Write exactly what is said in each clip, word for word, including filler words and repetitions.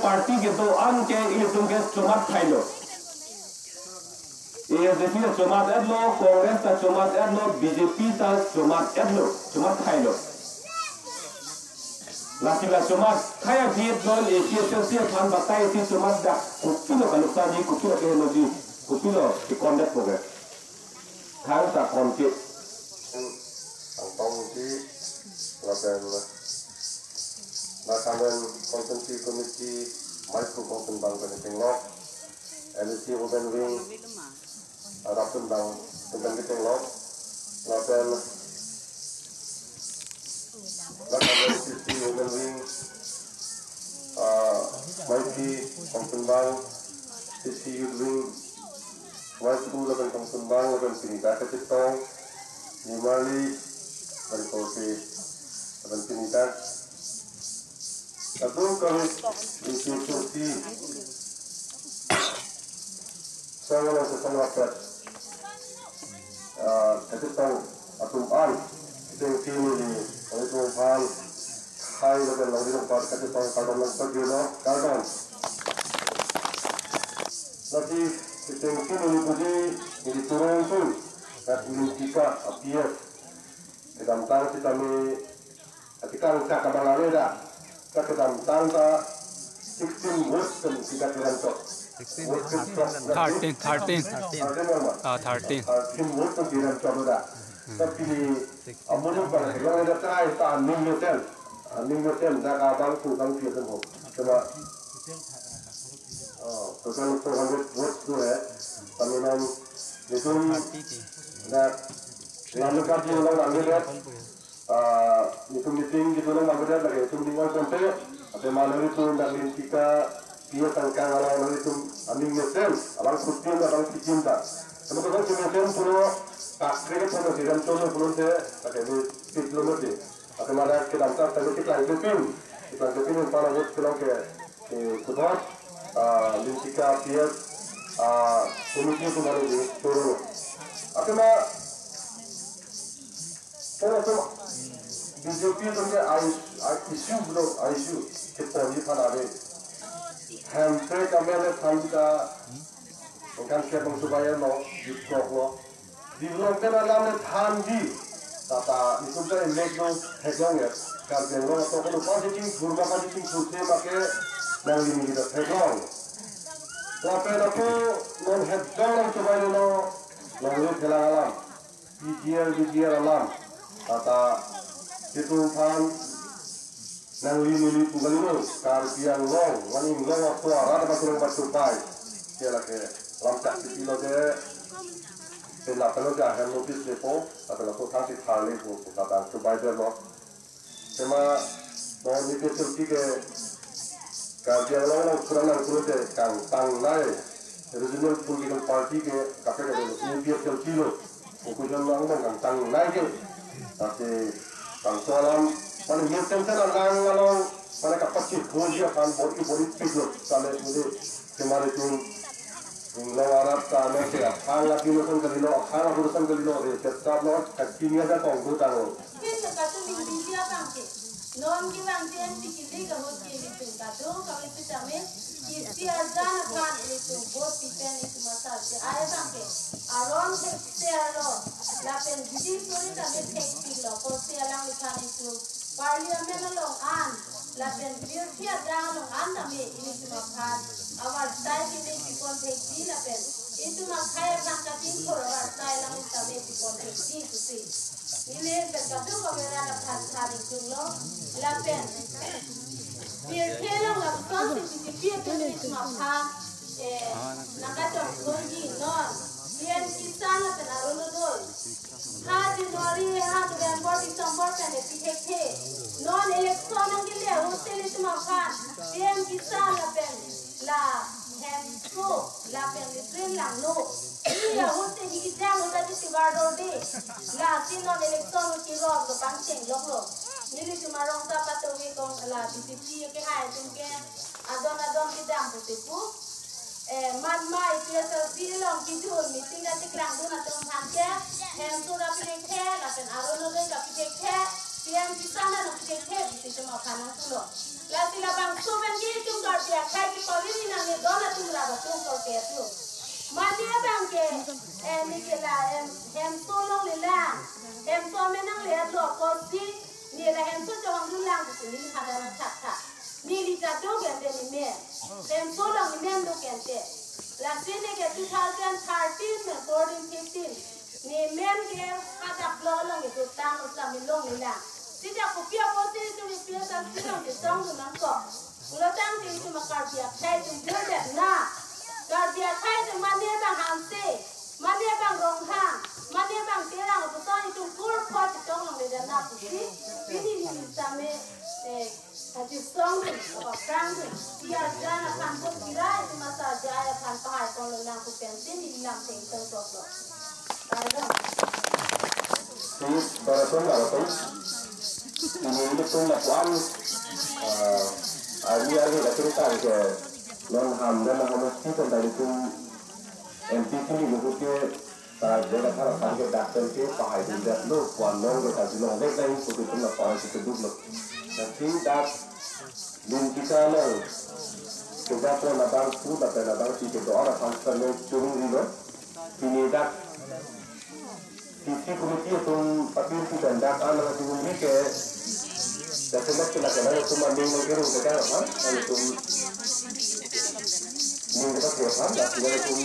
Party kedo-an ke ilitum ke chomat thailo. A S D P ta chomat-etlo, Congress ta chomat-etlo, B J P ta chomat-etlo, chomat thailo. Lasi la chomat thai aphi non A P H L C aphan batai si chomat dak kopilo kaluksa ji, kopilo keheno ji, kopilo kekondet program. Thang ta konke. Angtong ji, lapen Nagaland Constituency Committee, Maiphu Kongpinbang pen kachinglok, L A C Women Wing, adap pen bang pen kachinglok, lapen Nagaland C C Women Wing, ah, Maiphi Kongpinbang, C C Youth Wing, Maiphu lapen Kongpinbang lapen pini dak kachetong, Nimarli, lapen Korte, lapen pini dak. Kadokave institusi, sangalang sesang rapet, ah, kachetong atum an, ketengsi neli, onitum aphan, hai lapen nangli aphan kachetong kardom nangpajirlo, kardom. Lasi, ketengsi neli puji, neli turong pun, kat Limtika, A P F, kedamtang sitame, ati kang sa kabang ale da, kat kedamtang ta, sixteen votes pen kita keran chok. Sixteen, vote pen chok. Thirteen, thirteen. Thirteen nama? Ah, thirteen. Thirteen vote pen keran chok da. Tapi ni, amun yang pada keran ada try ta aning neten. Aning neten, dak abang tu kang kir semua. Cuma, oh, total four hundred votes tu hai. Tapi non, itu, dak, lalu kan dia orang ambil ya. Ah, itum meeting itum nangmangbedet lake itum ning-oi ponte, ate ma nanglitum dak Limtika P S angkang along nanglitum aning mesen, abang kutim, abang kitim ta. Kamu kosong si mesen pulo, kakre ke pulo, siram cholo pulo te, lake ni pit lo mati. Ate ma dak kedamtang tadi keklang kepin, keklang kepin yang para vote kelang ke, ke kebot, ah, Limtika P S, ah, committee itu baru di turun. Ate ma, Kala atum B J P atum ke I, I, issue blo, issue ke pon ji aphan ave. Hemprek amen le than ji ta, kan ke bang subaya lo, youth kok lo. Development alam le than ji. Tata itum ta elek lo, theklong ya. Karbi Anglong atok lo, pajit chingthur ma, pajit chingthur te ma ke nangli neli ta theklong. Lapen ako non het jong nang subailo, nangli thelang alam. P G R, V G R alam, tata itum aphan nangli neli pu kalilo, Karbi Anglong, mane Anglong aso arat abasurang bacupai. Ke lake lam chak si pilo de, pen lapen lo ja hem notice lepo, lapen laso thang si thar lepo, tata chubai de lo. Tema non A P H L C ke Karbi Anglong along kurang nang kurang te kangtangnei regional political party ke kaprek ke A P H L C lo. Opposition along kangtangnei ke. Tapi kangso alam mane mesen sen alang along mane kapachit hoji aphan bor-i bor-i pik lo. Sale mudi tema itum Anglong arat ta ano ke aphang api lo son kalilo, aphang api lo son kalilo, re chetap lo, kachini aja kong do tang lo. Pin katu ning bili abang ke. Non kevang T N P kili ka hot ke ilitum katu, kami tu kami, isi ajan aphan ilitum vote pipen itum asal ke, ai abang ke. Aron thek se alo, lapen bidi suri kami thek pilo, ko se alangliphan itum. Parliament along an, lapen pirthe adang along an tame ilitum aphan avarsai kimi pipon thekji lapen itum akhei aphan katingthur avarsai alang tame pipon thekji pusi. Neli pen kadokave arat aphan than ingtung lo lapen pirthe along lapuson si B J P atum itum aphan, eh, nangkachongthurji non P M Kisan lapen Orunodoi. Ha January, ha November, December pen epi thekthe. Non election nangkele ahut si ilitum aphan P M Kisan lapen la hemso lapen latrine langno. Ili ahut si hi kejang ahut ta si vardor de. Lasi non election ahut kerok lo pangcheng lok lo. Nelitum arong ta patovi kong la B J P kehai atum ke adon adon kedam pusi pu. Eh, matmai P S L C along kejun meeting ta cheklangdun atum aphan ke, hemso ta pithekthe, lapen Orunodoi ta pithekthe, P M Kisan ta pithekthe, pusi itum aphan nangpulo. Lasi labangso pen ke itum Karbi akhei Mane abang ke, eh, ne ke la, em, hemso longle lang, hemso amen nangle-etlo pusi, ne la hemso chevangdun lang pusi neli hadak thakthak. Neli ta do ke ante ne men. Hemso along ne men do ke ante. Lasi ne ke two thousand thirteen, fourteen, fifteen. Ne men ke hadak block along kedotang, osam ne longle lang. Seta kopi apotsi itum P S L C along kesongdun nangkok. Pulo tangte itum Karbi akhei atum jor det na. Karbi akhei atum mane abang Hanse, mane abang Ronghang, mane abang Terang, apuson itum kurphot chetong longledet na pusi, pini neli same, eh, kachisongdun, kaprangdun, P R Jan aphan ko pira itum asar jai aphan pahai ponlonang pu pensi neli lam thengtheng toklo. Kardom. Please, para song, para song. Ini, ini pun lapuan, eh, arni, arni la kiri tang ke non ham dan ham mesti tentang itu M P kini buku ke, eh, jaga thara tang ke dak pen ke pahaidundet lo, puan long ke kaji longdet dai, kutu pun lapuan kita duduk lo. Tapi dak lim kita lo, kita pun abang pu, tapi abang si kita orang fans lo, turun dilo. Pini dak P C committee atum patir si dan dak an nang atum ri ke, jasemet ke lake nangtum aning nang kiru ke kan, ha? Nangtum ning ke patir kan, lake nangtum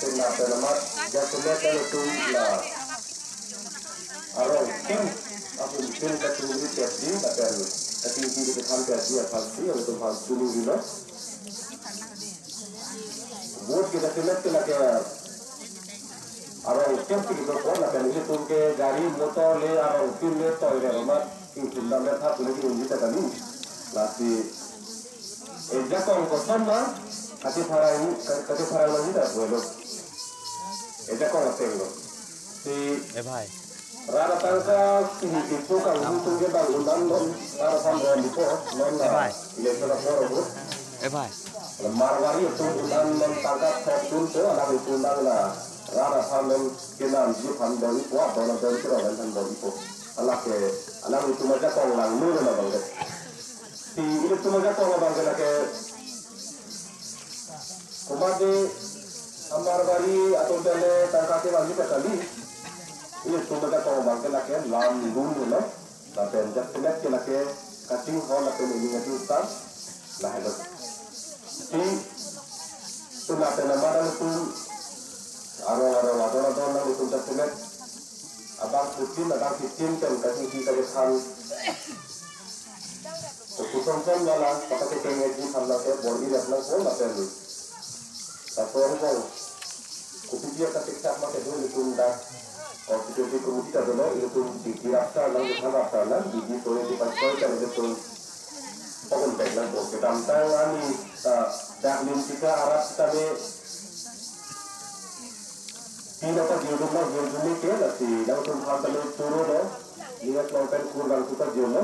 pena pena mat, jasemet nangtum la arong tim, atum tim ke tum ri ke di, lapen atum tim ke tham ke di, aphan si, atum aphan si ning lo. Vote kita simet ke lake arong tim si kita kuat, lapen ilitum ke gari motor le arong tim le toy le romat ingkundam le thap le unji ta kali. Lasi ejakong koson ma, kati pharang, kati pharang lagi ta buelo. Ejakong ateng lo. Si Eh, bhai. Rara tangka sini kipu kang hutung ke bang undang dong, rara phan ron dipo, non na, Eh, bhai. Ile sera poro bu. Eh, bhai. Marwari atum undang non tangka thok dun po, alang itum undang na, rara phan non kenam ji phan dong ipo, adon adon kiro len phan dong ipo. Alake, alang itum ajakong langno na bang de. Si ilitum ajakong abang ke lake, komat de Marwari atum pen le tangka kevangji ta kali. Ilitum ajakong abang ke lake lam dun lo. Lapen jasemet ke lake kachinghon lapen ining atum ta. Lahelo. Si tu lapen amat atum arong arong adon adon nangtum jasemet abang putin, abang putin pen kachingki kachethan. Kusonson wala, pata ke kengji than lake bor-i rap nangpo lapen. Lapen bang, kopi dia katik sak ma kedun itum dak, oh, kopi kopi ta dolo, itum di kirap sa nang, di than rap sa nang, di di sore di pas sore kan itum. Pokon baik nangpo, kedamtang ani, ah, dak lim kita arap kita me, Pina pa judum na judum ni ke lasi nangtum phan talo turo lo. Ninga klong pen kur bang kuta judum lo.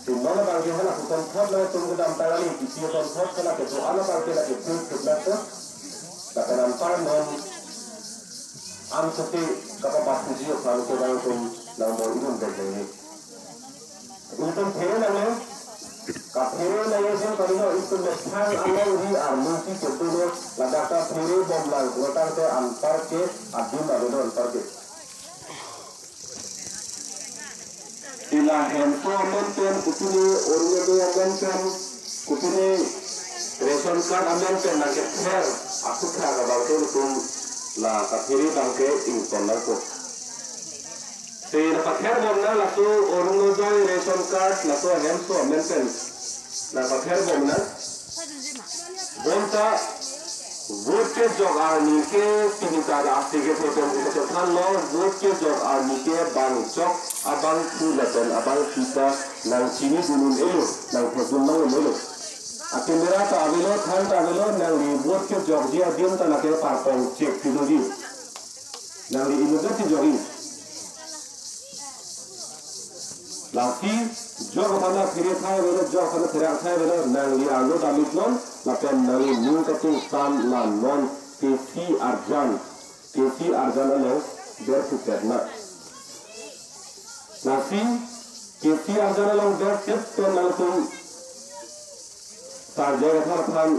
Si non abang ke hala kuton thot nangtum kedamtang ani kisi ton thot hala ke tu ala bang ke lake tu tu na tu. Lapen anpar non an sete kapabat puji aphan ke nangtum nang mo inum dek ni. Itum phere nangne, kaphere nangji kalilo, itum methang alongri arlo si kedo lo, ladak ta phere bom lang, lo tangte anpar ke adim avelo anpar ke. Ila hemso amen pen, kopine Orunodoi amen pen, kopine ration card amen pen nangkepher, asukha ka bangke itum la kaphere bangke ington nangkok. Si nangpather bom nang laso Orunodoi ration card laso hemso amen pen nangpather bom nang. Bonta vote kejok arni ke pini ta asi ke vote kejok than lo, vote kejok arni ke bang chok abang thu lapen abang thu ta nangchini dunun elo, nangphodun nang elo. Atimera ta avelo, than ta avelo, nangli vote kejokji adim ta lake parpong chek philo di. Nangli inutvet si jokji. Lasi jok aphan ta phere thai avelo, jok aphan ta phere thai avelo, nangli arlo damit non, lapen nangli ning katung san la non, K C arjan, K C arjan along berphutet na. Lasi K C arjan along berphutet pen nangtum Sar J I Kathar aphan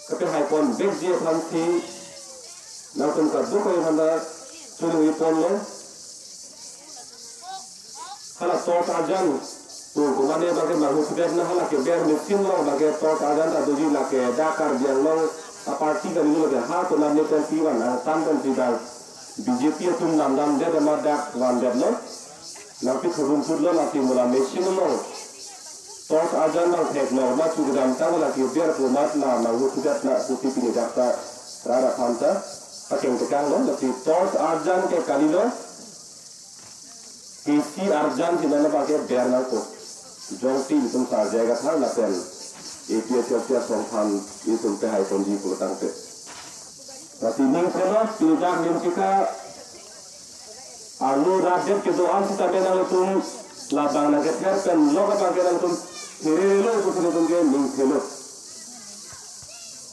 Kapehaipon vekji aphansi nangtum kadokave aphanta choningri ponlo. Hala torch arjan pu komatne abangke manghu thudet na, hala keber machine along abangke torch arjan ta doji, lake dak Karbi Anglong aparty kali lo, lake ha konatne pensi van, angtan pensi bang B J P atum namdamdet amat dak vandetlo. Nangpi thurun putlo, lasi mo la machine along torch arjan abang thek nor ma chu kedamtang lake ber komat la manghu thudet na pusi pini dak ta rat aphanta pakeng tekanglo, lasi torch arjan ke kalilo, K C arjan si non abangke ber nangkok. Jongsi itum sarjai kathar lapen A P H L C asong aphan itum pehaiponji pulotangte, lasi ning thelo, pini dak ning chika arlo rat det kedo-an sitame nangtum labang nangkether pen lok abangke nangtum herelo pusi nangtum ke ning thelo.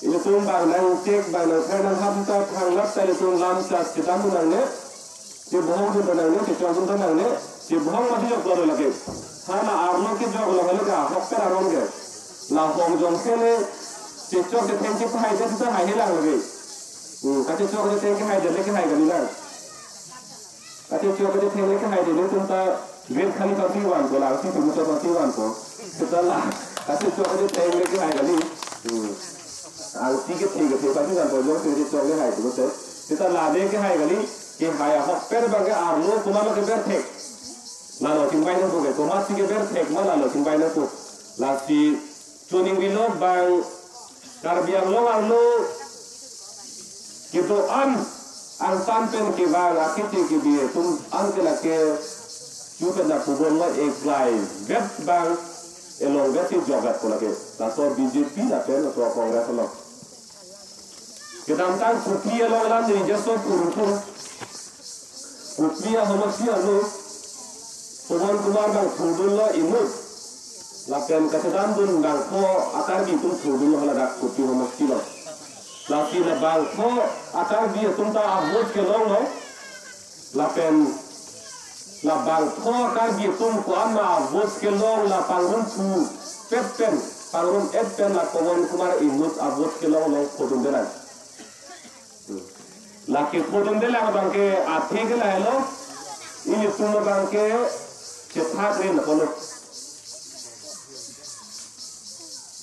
Ilitum bang nangchek, bang nangther nanghap ta thanglap ta ilitum lam chas kedam nangne, chebohong dun nangne, chechok dun nangne, chebohong mati jok dolo lake. Hala arlo kejok lo hale ka, ahokpet aron ke. La hong jongsi le chechok chetheng kepahai det ta haihe lang lake. Hmm, kachechok chetheng kehaidet le kehai kali lang. Kachechok kachetheng le kehai de, ilitum ta Burj Khalifa si vanpo, la si tum so si vanpo. Seta la kachechok kachetheng le kehai kali. Hmm. Angsi kethe kethe pasi vanpo, jongsi chechok le hai pulote. Seta la de kehai kali, kehai ahokpet abangke arlo komatlo keber thek. Lalo chingvai nangpo ke, komatsi keber thek ma lalo chingvai nangpo. Lasi choningrilo bang Karbi Anglong arlo kedo-an angtan pen kevang akeche kebi atum an ke lake chu pen na pubon lo, eklai vet bang elong vet si jokvet ko lake. Laso B J P lapen laso Congress along. Kedamtang Kopili along alam ni jaso purupur. Kopili ahomosti arlo Pawan Kumar bang thurdunlo inut. Lapen kachedamdun bangpho a-Karbi atum thurdunlo haladak Kopili ahomosti lo. Lasi la bangpho a-Karbi atum ta avote kelonglo. Lapen la bangpho a-Karbi atum ko-an ma avote kelong la pangrum thu pet pen, pangrum et pen la Pawan Kumar inut avote kelong along phodundelang. Lake phodundelang abangke athe ke lahelo, ilitum abangke chethak rin apotlo.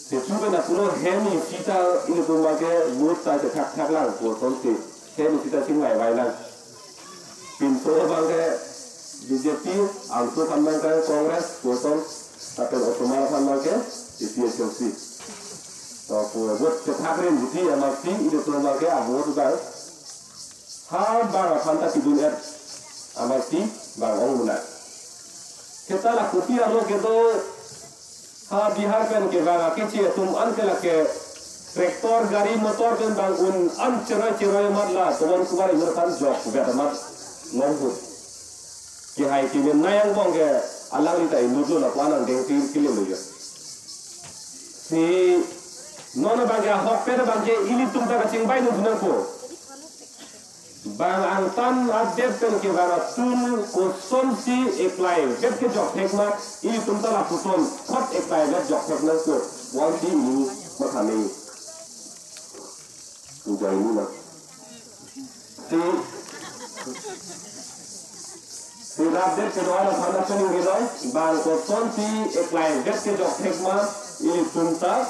Sechu ke na pulo hem isi ta ilitum abangke vote ta chethak thak lang pu asonsi hem isi ta chingvai vai lang. Pinso abangke B J P, angso aphan abangke Congress, koson, lapen osomar aphan abangke A P H L C. To pu vote chethak rin jiti amatsi ilitum abangke avote abang ha bang aphan ta pidun-et amatsi bang ong muna. Seta la Kopili arlo kedo ha Bihar pen kevang akeche atum an ke lake tractor, gari motor pen bang un an cheroi cheroi amat la Pawan Kumar inut aphan jokvet amat longhu. Kehai keme nai angbong ke alangli ta inutlo, la ko-an angdeng til kilim lo jo. Si non abangke ahokpet abangke ilitum ta kachingvai nangpo. Bang angtan adet pen kevang atum kosonsi eklai vet kejok thek ma, ilitum ta lapuson thot eklai vet jok thek nangpo. Wangsi ini matha nangji. Puja ini na. Si, si rat det kedo-an aphan ta choningrilo, bang kosonsi eklai vet kejok thek ma, ilitum ta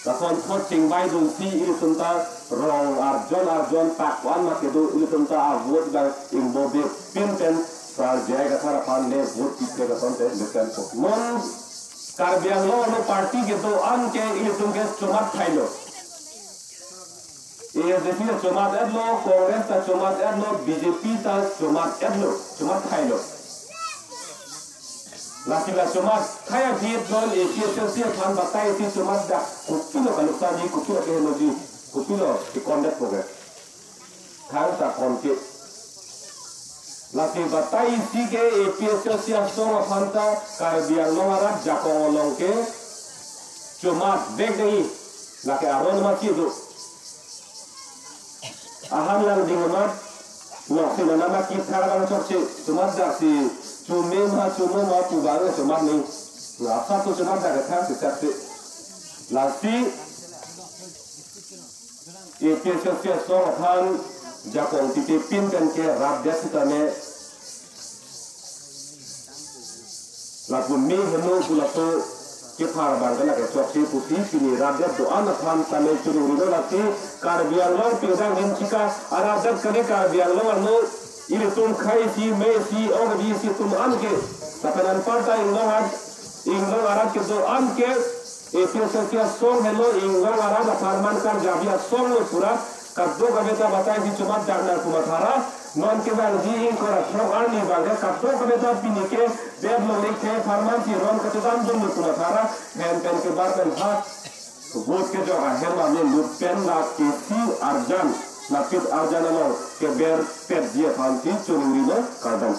lason thot chingvaidunsi ilitum ta rong arjon arjon pak ko-an ma kedo, ilitum ta avote bang ingbobepin pen sarjai kathar aphan ne vote pipre kason te mesen po. Non Karbi Anglong arlo party kedo-an ke ilitum ke chomat thailo. A S D C ta chomat-etlo, Congress ta chomat-etlo, B J P ta chomat-etlo, chomat thailo. Lasi la chomat thai aphi non A P H L C aphan batai si chomat dak kopilo kaluksaji, kopilo kehenoji, kopilo ke-conduct program. Thang ta konke. Lasi batai isi ke A P H L C asong aphan ta Karbi Anglong arat jakong along ke chomat vek dei, lake aron mati do. Ahan lang ding amat, nok si nana ma kithar bang chokche, chomat dak si, chume ma chumo ma pu bang chomat ni. Lasa tu chomat dak thang si chak si. Lasi, APHLC asong aphan jakong titi pin pen ke rapdet sitame lapu me heno pu laso kephar abang ke lake choksi pusi pini rapdet do-an aphan tame choningri lo. Lasi Karbi Anglong pindang rinchika arat dak kali Karbi Anglong arlo ilitum khei isi, me isi, ong isi atum an ke, lapen anparta inglong an, inglong arat kedo-an ke APHLC asong helo, inglong arat apharman karjabi asong lo pura. Kadokave ta batai si chomat dak nang pu mathara. Non kevangji ingkoi ra throk arni abang ke kadokave ta pini ke development ke apharman si ron kachedam dun lo pu mathara. Hem pen kebar pen ha vote kejok ahem arni lut pen la kesi arjan, lapit arjan along keber petji aphan si choningri lo, kardom.